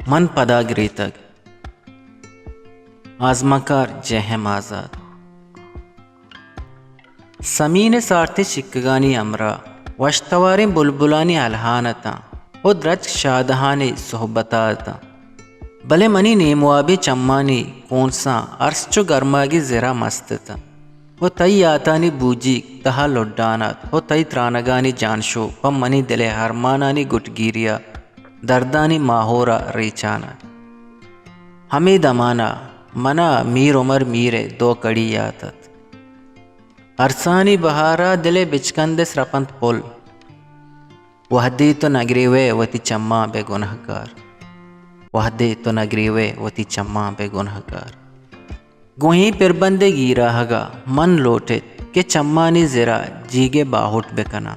من پدا گریتگ۔ آزمانکار جے ایم آزات۔ سمین ءِ سارتیں چکگانی ہمراہ وشتواریں بلبلانی الہان اتاں ءُ درچک شادہانی صحبت ءَ اتاں، بلے منی نیموابیں چمانی کونساں ارس چو گرماگی زرا مست اتاں ءُ تئی یاتانی بوجیگ تہا لڈان ات ءُ تئی ترانگانی جانشو پہ منی دل ءِ ارمانانی گٹگیری ءَ دردانی ماہور ءَ ریچان ات۔ ہمے دمان ءَ من ءَ میر عمر میر ءِ دو کڑی یات ات۔ ارسانی بہار ءَ دل ءِ بچکند ءِ سرپنت پل۔ وہدے تو نگریوئے وتی چماں بے گنہگار۔ وہدے تو نگریوئے وتی چماں بے گنہگار۔ گوں اے پربند ءِ گیراہگ ءَ من لوٹ ایت کہ چمانی زر ءَ جیگ ءِ باہوٹ بہ کناں،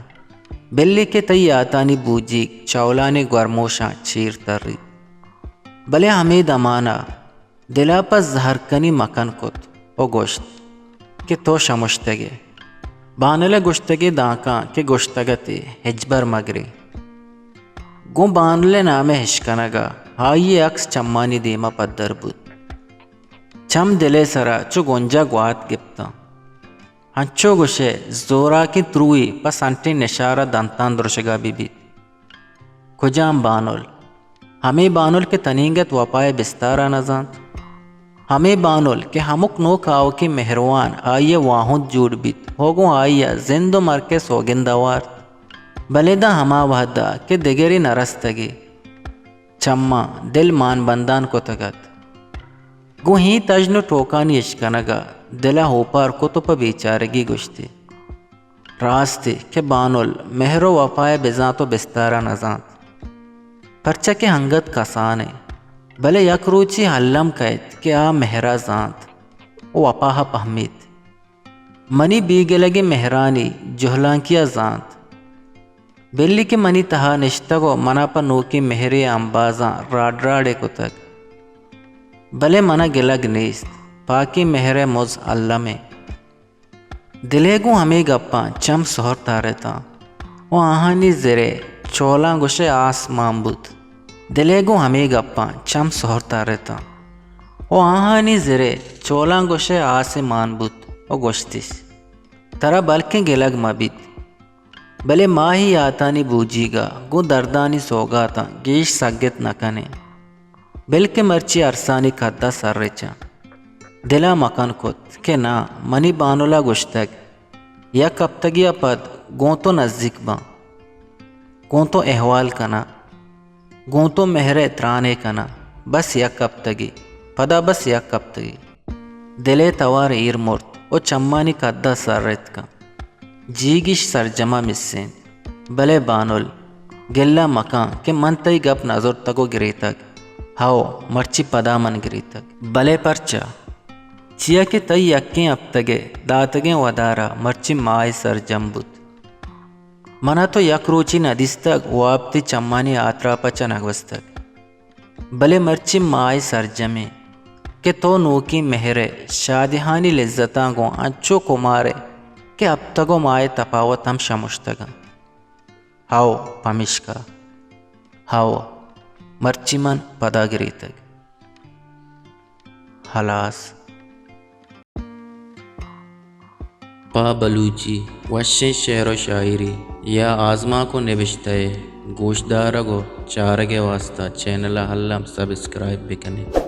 بلے کہ تئی یاتانی بوجیگ چولانی گورموشاں چیر تریت۔ بلے ہمے دمان ءَ دل ءَ پہ زہرکنی مکن کت ءُ گوشت کہ تو شمشتگ ئے۔ بانل ءِ گوشتگیں دانکاں کہ گوشتگ اتی، ہچبر مگرے۔ گوں بانل ءِ نام ءِ اشکنگ ءَ آئی ءِ اکس چمانی دیم ءَ پدر بوت۔ چم دل ءِ سرا چو گونجا گوات گپتاں۔ انچو گوشئے زوراکیں تروئے پہ سنٹیں نشار ءَ دنتان درشگا بہ بیت۔ کجام بانل؟ ہمے بانل کہ تنیگت وپا ءِ بستار ءَ نہ زانت؟ ہمے بانل کہ ہمک نوک آؤکیں مہروان آئی ءِ واہند جوڑ بیت ءُ گوں آئی ءَ زند ءُ مرگ ءِ سوگند ءَ وارت؟ بلے داں ہما وہد ءَ کہ دگرے نہ رستگ ئے۔ چماں دل مان بندان کتگ ات۔ گوں اے تژن ءُ ٹوکانی اشکنگ ءَ دل ءَ اوپار کت ءُ پہ بیچارگی گوشتی، راستے کہ بانل مہر ءُ وپا ءَ بزانت ءُ بستار ءَ نزانت، پرچا کہ انگت کسان اِنت، بلے یک روچے الم کئیت کہ آ مہر ءَ زانت ءُ وپا ءَ پہمیت۔ منی بیگلگیں مہرانی جہلانکی ءَ زانت۔ بلی کہ منی تہا نشتگ ءُ منا پہ نوکیں مہرے ءِ امبازاں راڈ راڈے کتگ۔ بلے منا گلگ نیست، پاکیں مہر ءِ مز الم اِنت۔ دل ءِ گوں ہمے گپاں چم سہر تارتاں ءُ آہانی زر ءِ چولاں گوشئے آس مان بوت۔ دل ءِ گوں ہمے گپاں چم سہر تارتاں ءُ آہانی زر ءِ چولاں گوشئے آس مان بوت ءُ گوشتش، ترا بلکیں گلگ مہ بیت۔ بلے ما اے یاتانی بوجیگ ءَ گوں دردانی سوگاتاں گیش سگت نہ کنیں، بلکیں مرچی ارسانی کد ءَ سر رچاں۔ دل ءَ مکن کت کہ ناں، منی بانل ءَ گوشتگ، یک ہپتگے ءَ پد گوں تو نزیک باں، گوں تو احوال کناں، گوں تو مہر ءِ ترانے کناں، بس یک ہپتگے، پدا بس یک ہپتگے۔ دل ءِ توار ایر مرت ءُ چمانی کد ءَ سر اتکاں۔ جیگش سرجم ءَ مسینت۔ بلے بانل، گلہ مکن کہ من تئی گپ نہ زرتگ ءُ گریتگ۔ ہئو، مرچی پدا من گریتگ۔ بلے پرچا؟ چیا کہ تئی یکیں ہپتگ ءِ داتگیں ودار ءَ مرچی ماہے سرجم بوت۔ منا تو یک روچے نہ دیستگ، واب تئی چمانی آتراپ ءَ چہ نہ گوستگ۔ بلے مرچی ماہے سرجم اِنت کہ تو نوکیں مہر ءِ شادہانی لذتاں گوں انچو کمار ئے کہ ہپتگ ءُ ماہ ءِ تپاوت ہم شمشتگ اَنت۔ ہئو، پمیشکا۔ ہئو، مرچی من پدا گریتگ۔ ہلاس۔ پہ بلوچی وشیں شعر ءُ شاعری یا آزمانک ءُ نبشتہ ءِ گوشدارگ ءُ چارگ ءِ واستہ چینل ءَ الم سبسکرائب بہ کن ات۔